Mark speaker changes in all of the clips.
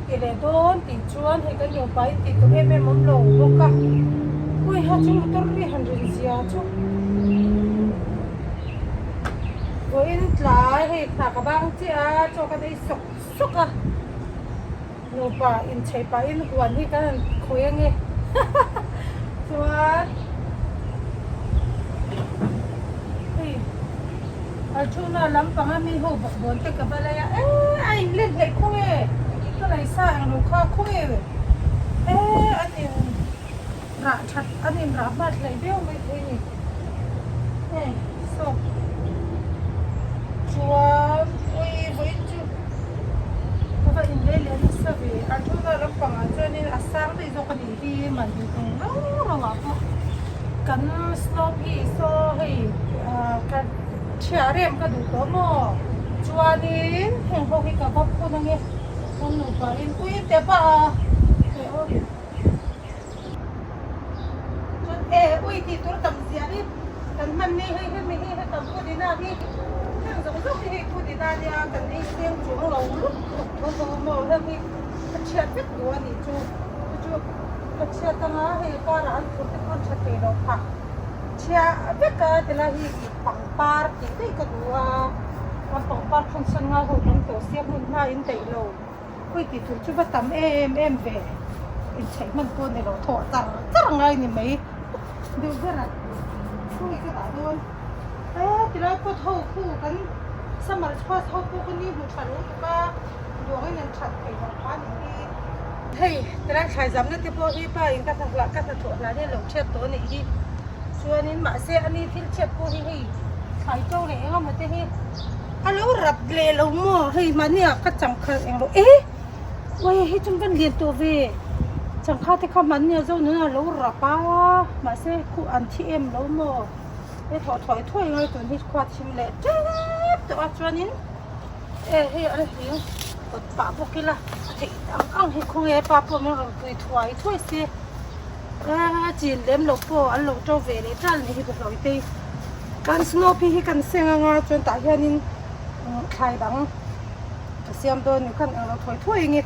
Speaker 1: ti leh dawn tih chuan hei kan nupa in tih tur em em awm lo bawk a, ui ha chu motor ri han rin zia chu vawiin tlai hei hna ka bang chiah a chaw ka nei sawk sawk a, nupa inchei pahin huan hi kan han khawi ange chuan hei Arjuna lampanga mi ho bawkbawn te ka va lai a, eh a in let hleih khaw nge ka lei sa ang lo kha khaw nge eh an in rah that an in rah hmat hleih viau mai thei ni hei saw chuan ui vawiin chu ka va in lei leh nasa ve Arjuna lampangah chuanin a sang daih zawk a nih hi man duh ang rau rau ah pawh kan snow hi saw hei ah ka Chhiah rem ka duh tawh maw? Chuanin heng ho hi ka va phun ange kan nupa in ui te pah a eh aw chuan e ui tih tur tam zia hi kan hman ni hei hemi hi heta pudina hi heng zawng zawng hi hei pudina nia kan ei seng chuang lo lutuk tho tho maw heng hi ka chhiat vek duh a nih chu chu chu ka chhiat anga hei a karah an phur te pawh an tha thei lo phah. Chhia vek a tilai hi ih pangpar tih daih ka duh a, kan pangpar phun sawn ngai ho tam tawh sia hmun hma in daih lo khawi tih tur chu va tam em em ve inchheih hman pawh ni lo thawh char char ngai ni mai deuh ber a khawi ka dah dawn e tilai pot ho khu kan summer squash ho pawh ka ni hmu tha lo tuk a duangin an that thei lo kha ni hi. Hei tilai thlai zamna te pawh hi pa in ka hna ka hnathawh hlan hian lo chhiat tawh a nih hi chuanin mahse ani thil chhiat pawh hi hei thlai to leh eng emaw te hi a lo rap leh lo maw hei mahni ah ka changkha englo e uai hei chu van lian tawh ve changkha te kha mahni ah zo nuna a lo rap a mahse khuh an thi em lo maw he thawh thuai thuai ngai tun hi khua thim leh tep tawh a chuanin e hei a la hling. Kawt pah bawk ila a theih ang ang hi khawnge pa pawh min rawn pui thuai thuai se a chin lem lo pawh an lo to ve leh tal ni hi bawlhhlawh te kan snow phi hi kan seng anga chuan tah hianin thlai dang ka siam dawn ni khan englo thuai thuai nge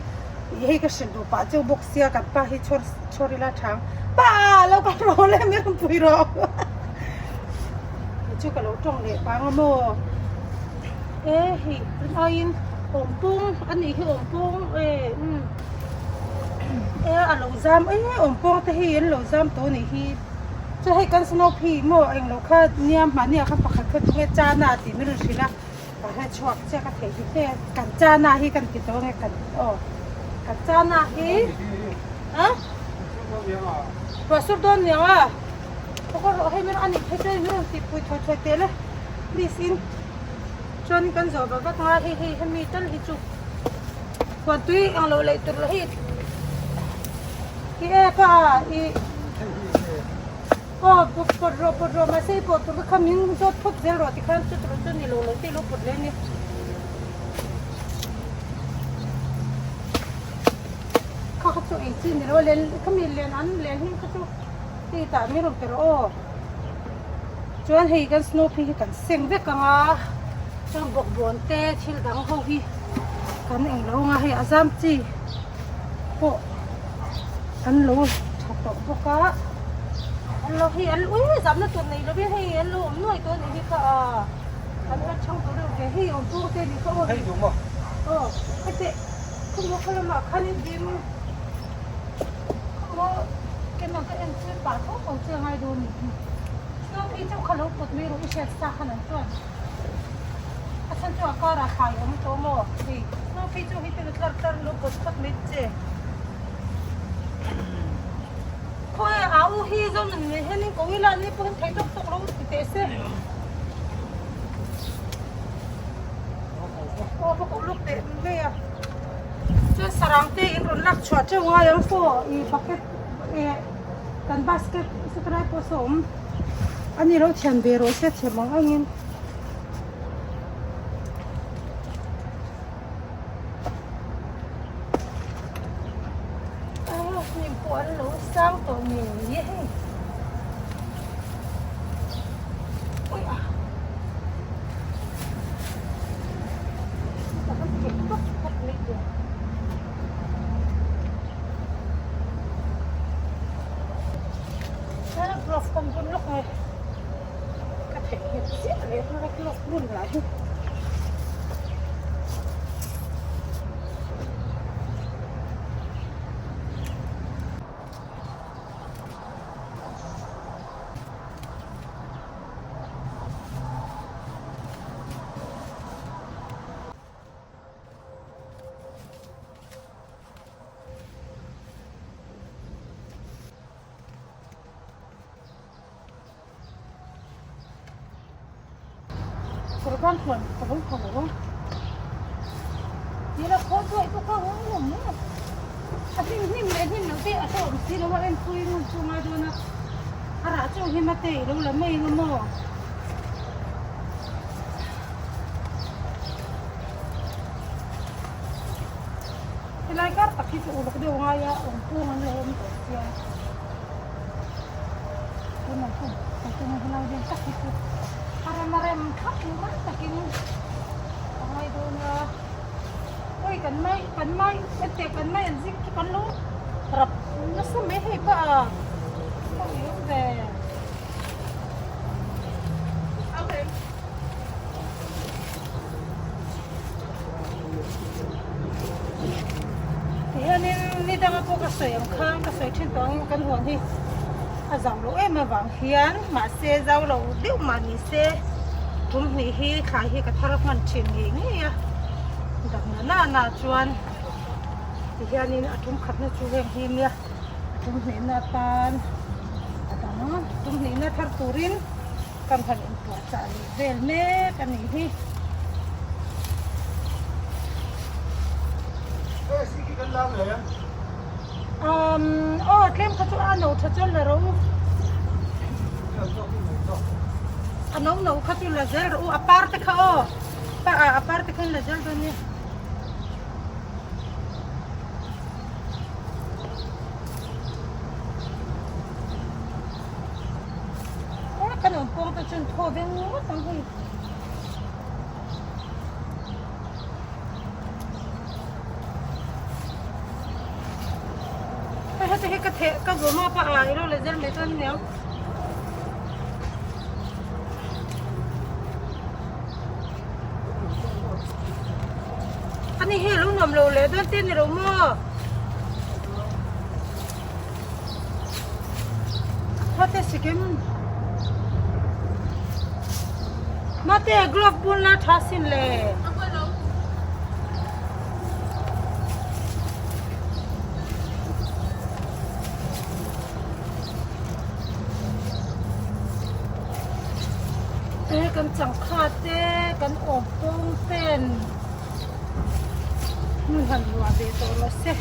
Speaker 1: tih hei ka hrilh duh pah cheu bawk sia kan pa hi chhawr chhawr ila thang pa lo kal rawh le min rawn pui rawh chu ka lo tawng leh pang a maw. E hei tun aiin awmpawng a nih hi awmpawng e umm e a lo zam e awmpawng te hi an lo zam tawh a nih hi chuan hei kan snow phi maw englo kha nia mahni ah khan pakhat kha tunge chana tih min rawn hrilh a tah hian chhuak chiah ka theih dik hle kan chana hi kan ti tawh ange kan aw kan chana hi a ruah sur dawn niang a kawr rawh hei min a nih phei chuan min rawn tih pui thawi thawi tel e please in. Chuan kan zawh vak vak a hei hei hemi tal hi chu huan tui ang loh leh tur lah hi i ek a i aw pawt pawt rawh pawt rawh mahse i pawh tur te kha min zawt phawt zel rawh tikhan chu tur chu ni lo lo te ilo pawt leh a ni. Kha kha chu ei chi ni lo a len khami len an len hming kha chu hei tah min rawn pe rawh aw. Chuan hei kan snow phei hi kan seng vek ang a chuan bawkbawn te thil dang ho hi kan eng lo ang a hei a zam chi pawh an lo tha tawh bawk a an lo hei an ui zamna tur nei lovin hei an lo awm nuai tawh a nih hi kha a an la chhang tawh deuh ve hei awm pawng te nih kha aw
Speaker 2: hei duh maw
Speaker 1: aw heti khawmaw khaw lamah khan in ding khawmaw keimah ka en pui pah tho tho che ngai dawn nih hi. Snow phei chauh kha lo pawt mai rawh i hriat sa khan an chuan a chhan chu a karah thlai a awm tawh maw hei snow phei chu hei te tlar tlar lo pawt phawt mai che khawi a u hi zo nun nei hian in ko ila an ni pawh hian thei tawk tawk lo ti teh se aw va koh lawk teh mai a chuan sarang te in rawn lak chhuah teuh ngai ang pawh i bucket eh. Kan basket satlai pawh saw awm a ni lo thian ve rawh se thiam ang angin. Ah hnim pawh an lo sang tawh ngei e hei. Ui a. Ka han theh tawk tawk mai tur. phun lah hi. Kawr ban huan ka lo haw lo a, tila khawl chu hei bawk a awm awm a, a hnim hnim leh hnim loh te a hlawm si lo a enpui ngun chu a ngai dawn a, a rah chu him a te i lo la mai ang a maw. Helai kar tak hi chu uluk deuh a ngai a, awm pung an lo awm tawh sia. Tunah chuan hetiang helai vel tak hi chu a rem a rem thlap mai takin a ngai dawn a. Oi kan mai kan mai hetiang kan mai an zik chu kan lo rap nasa mai hei pah a, a ui awm ve. Tihianin ni danga pawh ka sawi ang khan ka sawi thin tawh angin kan huan hi a zau loh em avang hian mahse zau lo deuh mah ni se tum hnih hi thlai hi ka thar hman thin ngei ngei a damna nana chuan tihianin a tum khatna chu heng hi nia a tum hnihna atan a dang tum hnihna thar turin Kan han inpuahchah leh vel mek a nih hi. Um, aw tlem kha chu a no tha chuan la ro. A no no kha chu la zel ro a par te kha aw. Pa a par te khan la zel dawn nia. Kan awm pawng te chuan thaw veng ngawt ang hei. Hei heti hi ka theh ka zawm a pa a ilo leh zel mai chuan aniang. Ani hi alo nuam lo leh dawn te ni lo maw? Mate sikim Mate glove bun la tha sin le. Te kan changkha te kan awm pawng ten Hmun han luah ve tawh rawh se.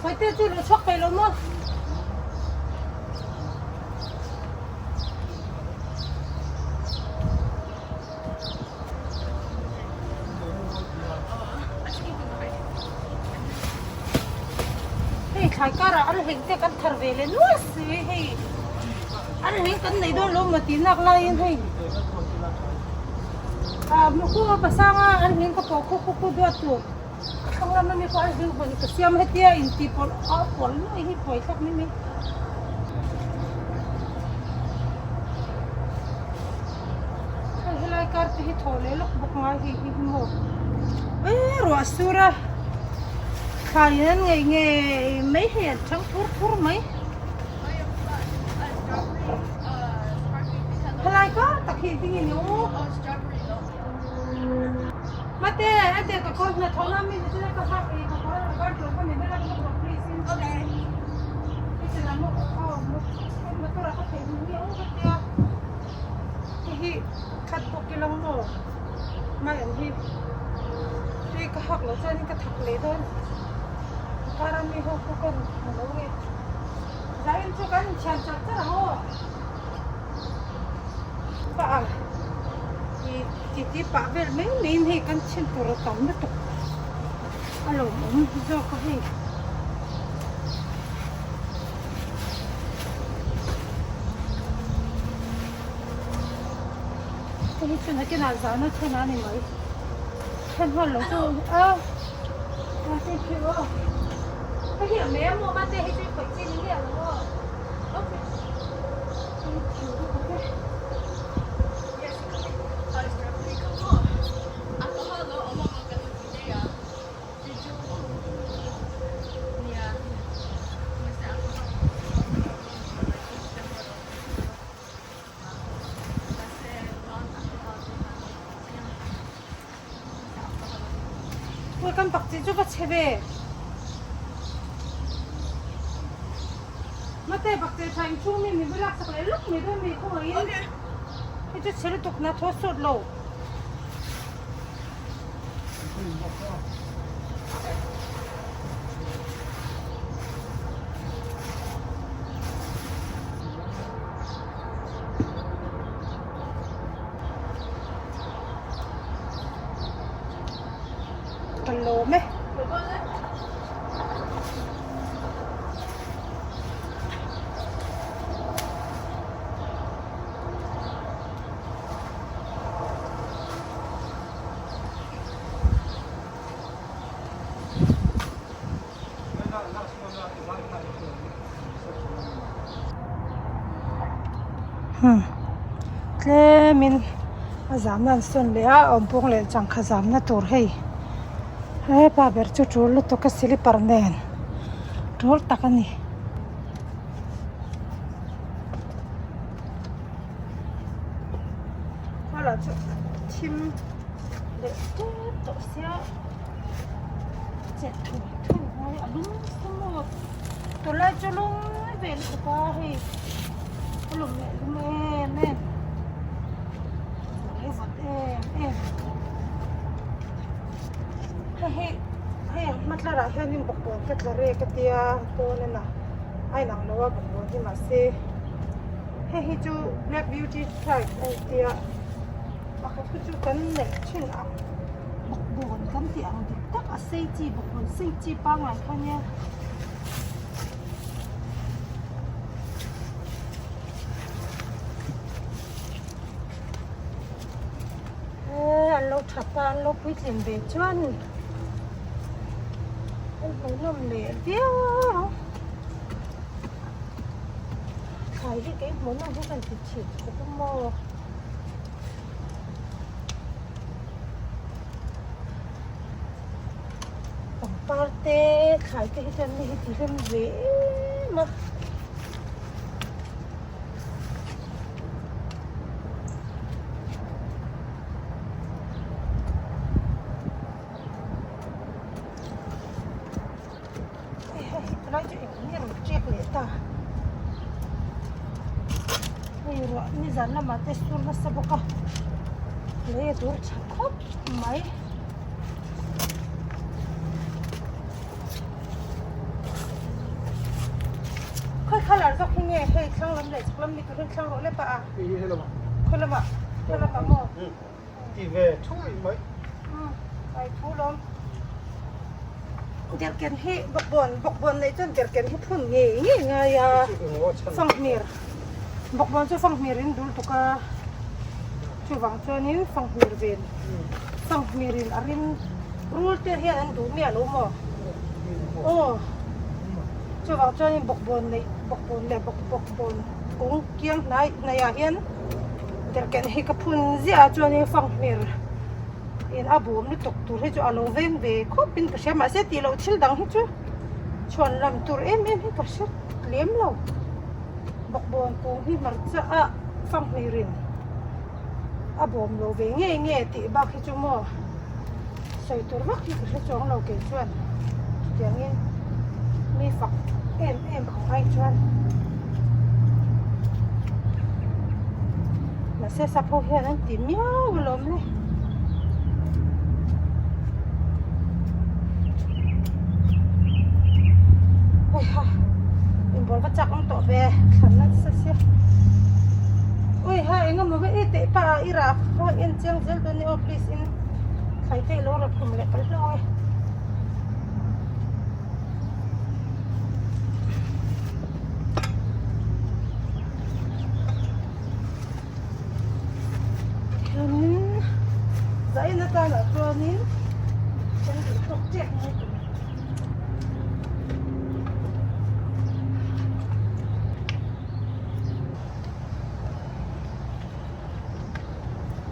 Speaker 1: Hmai te chu lo chhuak thei lo maw? Hei thlai karah an hleng te kan thar ve leh nual si hei an hleng kan nei dawn lo maw tih nak laiin hei ah khu a pasanga an hleng ka pawh khu khu khu duat tur a thlang lam ami pawh an hleng hawn ka siam hetia inti pawlh a pawlh nuai hi pawi thlak mai mai. Hei helai kar te hi thaw leh lawk bawk ngai hei hi hi maw eh ruah sur a thlai in an ngei ngei mai hei an chang thur thur mai helai kar tak hi engtin nge ni aw mate ente ka kawr hnathawh na mi ni chu ka hak ei ka kawr a ban tur ka ni helai ka bawk please in kitchen ah maw aw motor ah ka theih hmu hi a awm ka tia. Hei hi khat bawk ila maw mai ang hi. Hei ka hak loh chuanin ka thak leh dawn. Kara mi ho pawh ka hmu lo nge. Zain chu kan inthiam char char ang aw. Pah a ih titi pah vel mai maiin hei kan chhin tur a tam lutuk a lawmawm zawk a hei. Hei hi chu nakinah zahna chhan a ni mai. Chhan nghal lo chu a a thank you aw. Hei hi a mai a maw mate hei chu i khawih chi ni miah lo aw. Okay. Thank you lutuk e. Ui kan pak chi chu va chhe ve. Mate pak che tha in chung mi min va lak sak leh lawk mai dawn mi khawngaih in. Hei chu chhe lutuk na thaw sawt lo. Ka lawm e. Tlemin a zamna an sawn leh a awmpawng leh changkha zamna tur hei hepa ber chu tul lutuk a silipar nen tul tak a ni. Khualah chu thim leh tep tawh sia chet thum thum ngai a lum maw tunlai chu lum ve lutuk a hei a lum leh lum em em a vawt em em hei hi hei ang hma tlarah hianin bawkbawn ka tla rek a tia pawn a na a inang lo a bawkbawn hi mahse. Hei hi chu black beauty tribe a intia pakhat hi chu kan neih thin ang bawkbawn kan tih ang dik tak a sei chi bawkbawn sei chi pangngai kha nia. Eee an lo that a an lo puitlin ve chuan an hmuhnawm leh viau ang. Thlai hi kei hmuh nawm hi kan ti thin khawp a maw. Pangpar te thlai te hi chuan mi hi ti hlim ve em a. Hei chu eng nge rawn check leh ta hei ruah nizan lamah te sur nasa bawk a lei a dur tha khawp mai. Khawi colour zawk hi nge hei thlang lam leh chhak lam ni turin thlang rawh le pah a khawi lamah khawi lamah maw.
Speaker 2: Ti ve thui mai.
Speaker 1: Ai thu lawm. Derken hi bawkbawn bawkbawn neih chuan derken hi phun ngei ngei ngai a. Fanghmir bawkbawn chu fanghmir in dul tuk a. Chuvang chuanin fanghmir ven fanghmir in a rim rul te hian an duh miah lo maw. Aw chuvang chuanin bawkbawn neih bawkbawn leh bawk bawkbawn kung kiang hnai hnaiah hian. Derhken hi ka phun ziah a chuanin fanghmir in a bum lutuk tur hi chu a lo veng ve khawp in ka hria mahse tih loh thil dang hi chu chhuan lam tur em em hi ka hre lem lo bawkbawn kung hi hmarcha ah fanghmir in a bawm lo ve nge nge tih bak hi chu maw sawi tur vak hi ka hre chuang lo kei chuan chutiangin mi fak em em ang ai chuan mahse sap ho hian an ti miau alawm le. Bawl va chak awm tawh ve thlan nasa sia. Ui ha engemaw ve i teh pah a i rah kha en chiang zel dawn nia aw please in thlai te ilo rawt hlum leh palh hlawk e. Hianin zain atana chuanin kan duh tawk tep mai tur.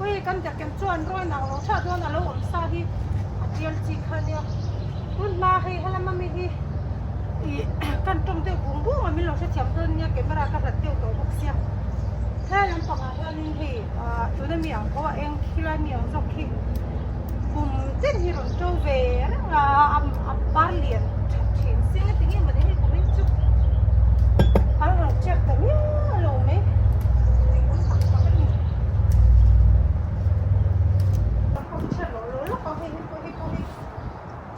Speaker 1: Ui kan biakkem chuan rawn ang lo tha dawn a lo awm sa hi a tial chi kha nia tun hma hei helama mi hi ih kan tawng deuh bung bung a min lo hrethiam dawn nia camera ka hlat deuh tawh bawk sia helai lampangah hianin hei ah tuna mi ang pawh a eng khilai mi ang zawk khi kum chen hi rawn to ve reng a a par lian that thin sing a ti nge mawni hei kum in chu an rawn check ta miau lo mai tih awm tak tak a ni a pawh chhiat loh lo lawk a hei hi pawh hei pawh hi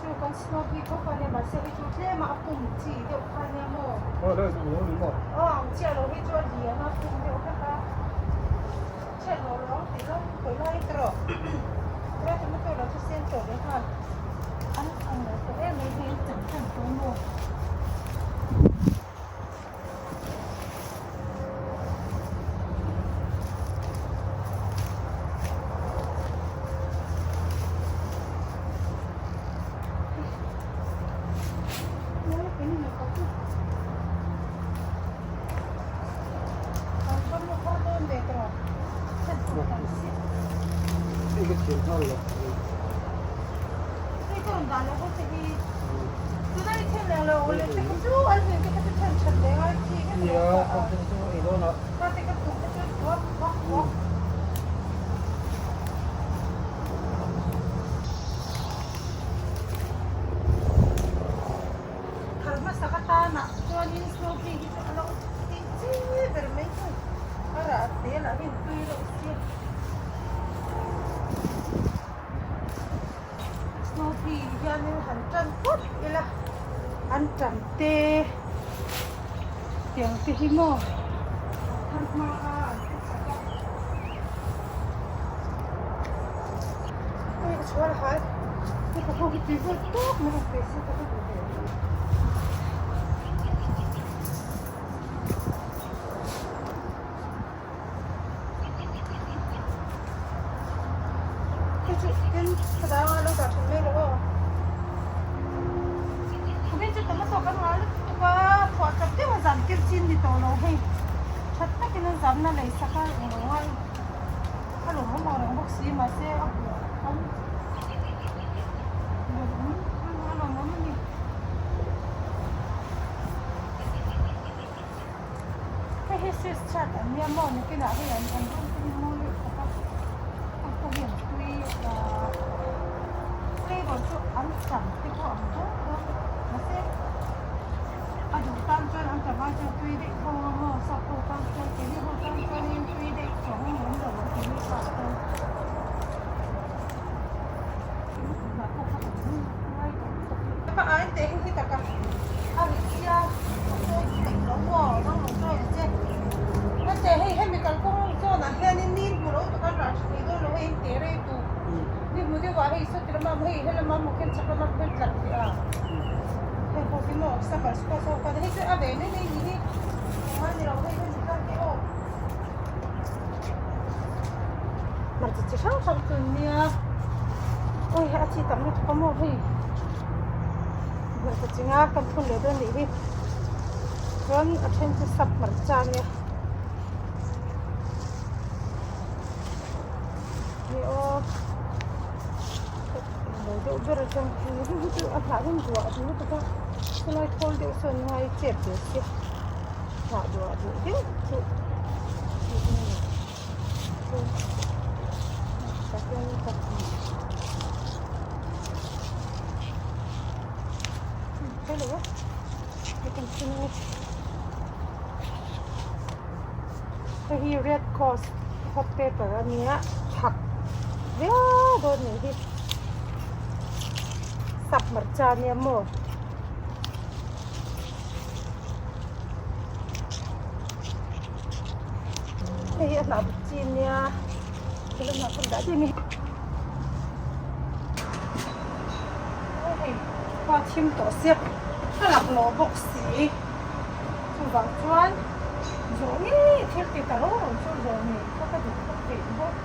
Speaker 1: chu kan snow hi tho kha nia mahse hei chu tlem a a pum chi deuh kha nia maw aw ang chiah lo hei chu a lian a pum deuh hlek a. Chhiat loh lo ang tih lo kawih lai te rawh helai tomato lo chu sen tawh leh nghal an ang lo tawh em mai hi an chang chang tawh maw. Thar hmasa ka tanah chuanin snow pea hi chu a lo tih chi ber mai chu a rah te lah hian tui reuh sia. Snow pea hianin han tan phawt ila an tan te tiang te hi maw thar hma a an ti chak a. Hei ka chhuar a hai hei ka ho hi tui vel tawk mai rawn pe se ka va duh ve. Hei chu tin ka dang a lo dah thin mai rawh aw. Kumin chu tomato kan ngah lutuk a phuah chawp deuh a zam tir chin ni tawh lo hei that takin an zamna lei sak a englo ngai. A lawm awm ang reng bawk si mahse a buh an lawm a lawm awm a ni. Hei hi swiss chart an nia maw nakinah hei an an rawng te hi mawi deuh khawp a a pawh hi an tui ahh flavor chu an tam te pawh ang dawn dawn mahse a duh tan chuan an tam ai chuan tui daih tho a maw sap ho tan chuan keini ho tan chuanin tui daih chuang lem lo ang keini pa chuan Hmarcha chi hrang hrang chu an nia awi a chi tam lutuk a maw hei hmarcha chi nga kan phun leh dawn nih hi chuan a then chu sap hmarcha a nia ni aw lo deuh ber atang hi hi chu a hnah hian duah duh lutuk a chulai thawl deuh sawn ngai chep ve sia hnah duah duh deuh chu Hei hi red cross hot paper a nia thak viau dawn nih hi sap hmarcha a nia maw. Hei hi a hnah buk chi ania he lamah khan dah daih mai. Aw hei khua thim tawh sia ka laklawh bawk si chuvang chuan zawh ngei thil ti ta ro ro chu zawh ngei kha ka duh khawp theih bawk.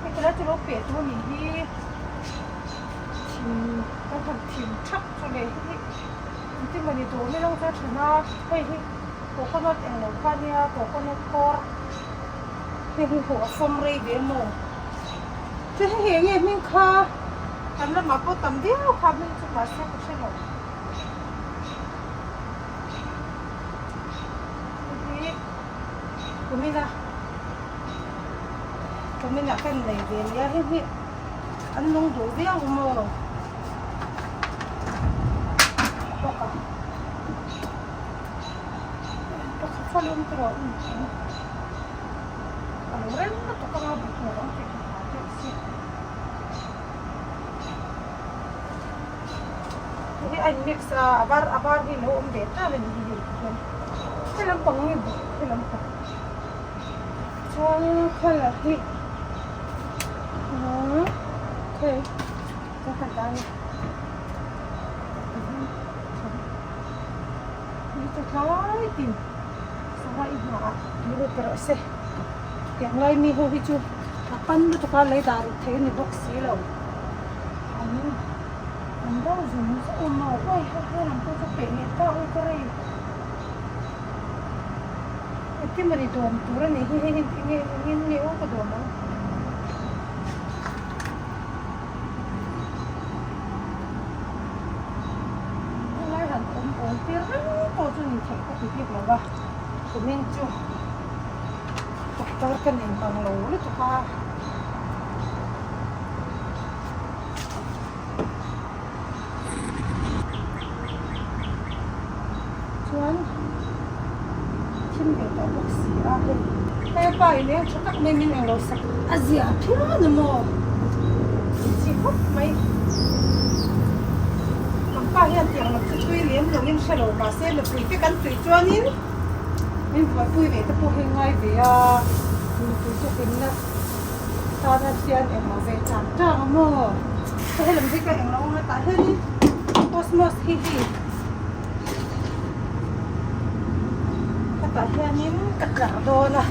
Speaker 1: Hei tilai chu lo peh tur a nih hi thim kan han thim thak chu le hi engtin mawni dawm ila chu a then a hei hi. Coconut englo kha nia coconut kawr hei hi huh a fawm rei ve maw chu hei hi enge hming kha kan lamah pawh tam viau kha hming chu mahse ka hre lo hei hi kumina kumina kan nei ve nia hei hi an nung duh viau maw bawk a. Pakhat kha lawm tawh a a lo rem lutuk anga bu tur ang tih ka hlau deuh si. Hei hi a in mix a, a var a var hi lo awm ve tan a ni hi hei hian he lampang hi bu he lampang chuan colour hi umm hei ka han dah a ni. Tui chu tlai tin sava i hna ah tui lut ta rawh se tiang lai mi ho hi chu a pan lutuk a lei dah ruk thei a ni bawk si lo an an ro zung zung a maw uai hei he lam pawh chu peih leh ta ui ka rei engtin mawni dawm tur a nih hi hei hi enge engin nge aw ka dawm ang. Khawlai han awm awl tir reng pawh chu ni theih ka ti bik lo va, kumin chu doctor ka nei mang lo lutuk a. Chuan thim ve tawh bawk si a hei. Hei pa in eng tha tak mai min englo sak a zia phian a maw chi khawp mai. Kan pa hian tiang lam chu tui lem lo in hre lo mahse nupui te kan tui chuanin min buaipui ve te pawh hi ngai ve a nupui chu hlimna tana hian englo ve chang chang a maw. Hei lam hi ka englo anga tah hianin cosmos hi hei. Hetah hianin ka tlar dawn a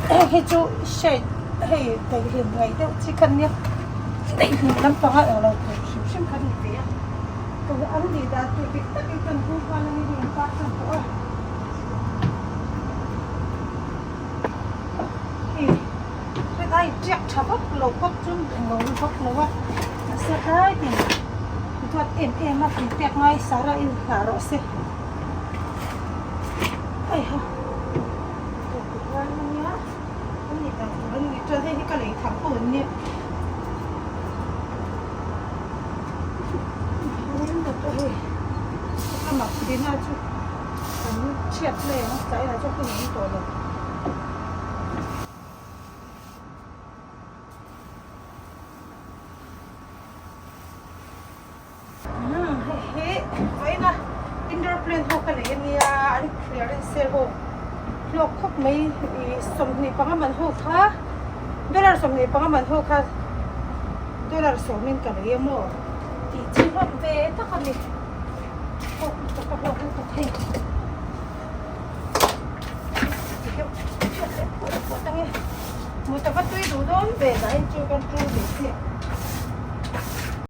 Speaker 1: hei hi chu shade hei daihlim ngaih deuh chi kha nia daihlim lampanga englo tur hrim hrim kha ni ve a tuna an nih dan tur dik takin kan hmu nghal a ni hei an par tan tawh a hei rin ai tiak tha vak lo phawt chu englo ni bawk lo a mahse tlai tin. Duat em em a tui pek ngai Sarah in hlah rawh se. Heiha tihian ania an nih dan tur an nih chuan hei hi ka lei tham ho an nia. Hei lamah pudina chu kan chhiat mai ang tlai lah chuan hun a awm tawh lo. Hei hi vawiina indoor plant ho ka nei ania an clearance sale ho hlawk khawp mai ih 25 man ho kha dollar 25 man ho kha dollar sawmin ka lei a maw tih chi hlawk ve tak a ni hlawk lutuk a hlawk lutuk hei Mut a va tui duh dawn ve lah hi chu kan tul ve chiah.